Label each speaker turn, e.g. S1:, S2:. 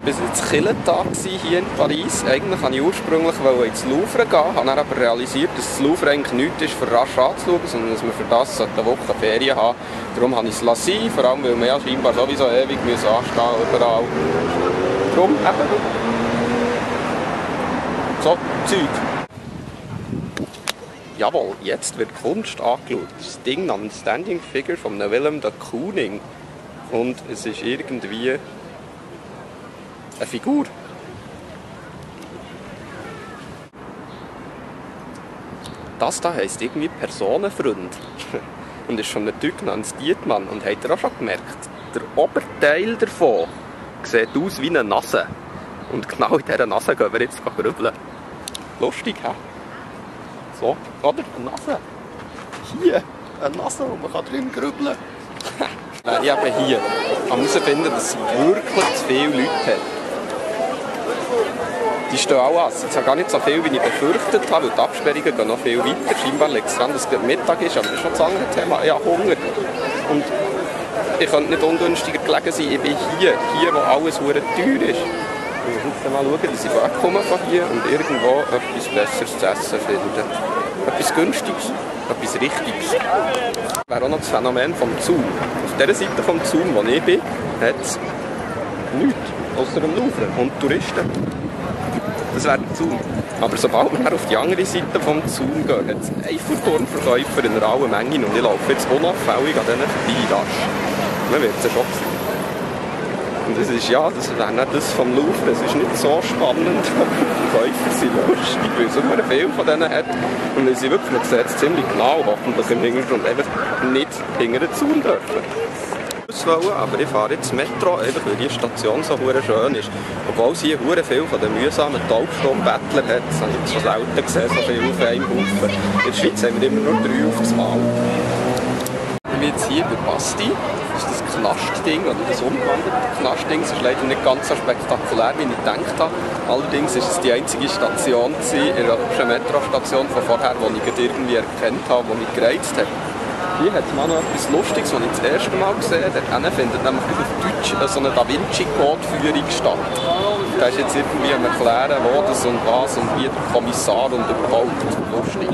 S1: Wir waren jetzt Kirchentag hier in Paris. Eigentlich wollte ich ursprünglich ins Louvre gehen, habe dann aber realisiert, dass das Louvre eigentlich nichts ist, für rasch anzuschauen, sondern dass wir für das eine Woche Ferien haben. Darum habe ich es lassen, vor allem weil wir ja scheinbar sowieso ewig anstehen überall. Darum eben. So, Zeug. Jawohl, jetzt wird Kunst angeschaut. Das Ding namens Standing Figure von Willem de Kooning. Und es ist irgendwie eine Figur. Das da heisst irgendwie Personenfreund. Und ist von einem Typ namens Dietmann. Und habt ihr auch schon gemerkt, der Oberteil davon sieht aus wie eine Nase. Und genau in dieser Nase gehen wir jetzt grübeln. Lustig, hä? So, oder? Eine Nase. Hier, eine Nase, wo man drin grübeln kann. Nein, ich habe hier herausfinden, dass es wirklich zu viele Leute hat. Die stehen auch an. Es sind gar nicht so viel, wie ich befürchtet habe, weil die Absperrungen gehen noch viel weiter. Scheinbar liegt es daran, dass es Mittag ist, aber das ist noch das andere Thema. Ich habe Hunger. Und ich könnte nicht ungünstiger gelegen sein. Ich bin hier wo alles verdammt teuer ist. Ich muss jetzt mal schauen, dass ich wegkomme von hier und irgendwo etwas Besseres zu essen finde. Etwas Günstiges, etwas Richtiges. Das wäre auch noch das Phänomen vom Zaun. Auf dieser Seite vom Zaun, wo ich bin, hat es nichts, außer dem Louvre und Touristen. Das wäre der Zaun. Aber sobald wir auf die andere Seite vom Zaun gehen, hat es Eiffelturmverkäufer in einer rauen Menge und ich laufe jetzt unauffällig an denen vorbei. Man wird es ja schon sehen. Und das ist ja, das wäre nicht das vom Louvre, es ist nicht so spannend. Die Käufer sind lustig, weil es immer viel von denen hat. Und weil sie wirklich, man sieht es ziemlich genau, hoffentlich im Hintergrund, einfach nicht hinter den Zaun dürfen. Aber ich fahre jetzt Metro, einfach weil die Station so schön ist. Obwohl sie hier viel von den mühsamen Taubstummbettlern hat, das habe ich jetzt schon selten gesehen, so viel auf einem Haufen. In der Schweiz haben wir immer nur 3 auf das Mal. Ich bin jetzt hier bei Basti. Das ist das Knastding, oder das umgewandelte Knastding. Es ist leider nicht ganz so spektakulär, wie ich gedacht habe. Allerdings war es die einzige Station in der Metrostation von vorher, die ich irgendwie erkannt habe, die mich gereizt hat. Hier hat es mal noch etwas Lustiges, das ich das erste Mal gesehen habe. Dort findet nämlich auf Deutsch so eine Da Vinci-Code-Führung statt. Da ist jetzt irgendwie am Erklären, wo das und was und wie der Kommissar und überhaupt. Lustig.